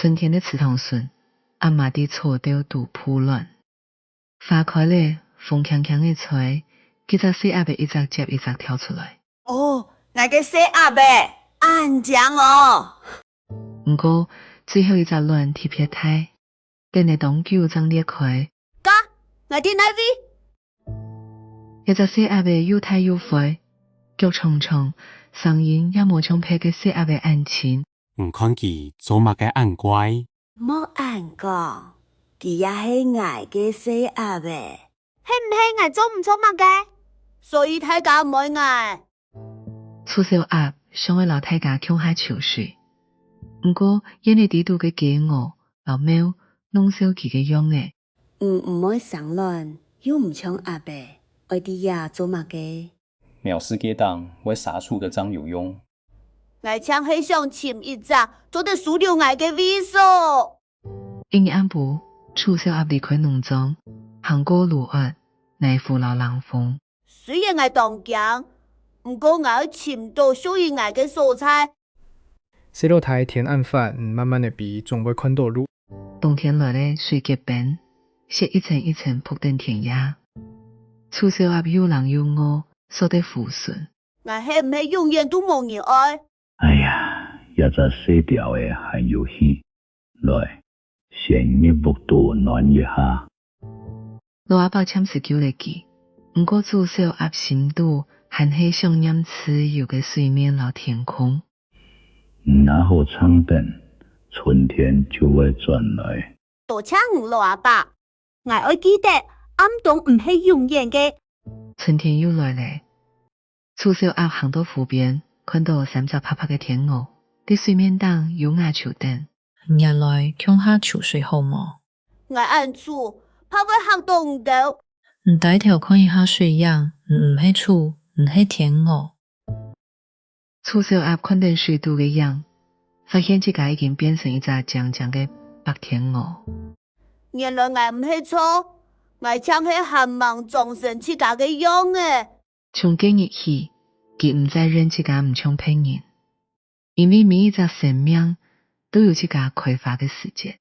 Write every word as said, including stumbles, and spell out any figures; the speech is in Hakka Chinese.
冬天个池塘脣，鴨嫲在草竇肚孵卵。花開咧，風輕輕个吹，幾隻細鴨仔一隻接一隻跳出來。哦，𠊎个細鴨仔，恁靚哦！毋過，最後一隻卵特別大，等了當久正裂開。嘎，𠊎在哪位？ 這隻細鴨仔又大又灰，腳長長，聲音也無像別个細鴨仔恁清。你看佢做麼个恁怪？莫恁講，佢也係𠊎个細鴨仔。係毋係𠊎做毋著麼个？所以大家毋愛𠊎。醜小鴨想愛摎大家共下泅水，毋過，遠遠在肚个雞鵝摎貓，攏笑佢个樣仔。 你毋會生卵，又毋像鴨仔，愛在這做麼个？鳥屎屐頂會生出个正有用。𠊎淨係想尋一隻做得收留𠊎个位所。一日暗晡，醜小鴨離開農莊，行過路岸、泥湖摎冷風。雖然𠊎當驚，毋過𠊎愛尋著屬於𠊎个所在。 細老弟，天恁闊，你慢慢仔飛，總會看著路。冬天來咧，水結冰，雪一層一層覆等田野。醜小鴨又冷又餓，縮在湖脣。𠊎係毋係永遠都無人愛？哎呀，這隻細鳥仔還有氣。來， 先入屋肚暖一下。老阿伯暫時救了佢，毋過醜小鴨心肚還係想念自由个水面摎天空。你若好撐等，春天就會轉來。多謝你，老阿伯，𠊎愛記得，暗冬毋係永遠个。春天又來咧， 醜小鴨行到湖邊，看著三隻白白个天鵝，在水面頂優雅泅等。你也來共下泅水好無？𠊎恁醜，怕會嚇著你兜。你低頭看一下水影，你毋係醜，你係天鵝。醜小鴨看等水肚个影，發現自家已經變成一隻靚靚个白天鵝。原來𠊎毋係錯，𠊎淨係還吂長成自家个樣仔。 從該日起，佢毋再認自家毋像別人，因為每一隻生命都有自家開花个時節。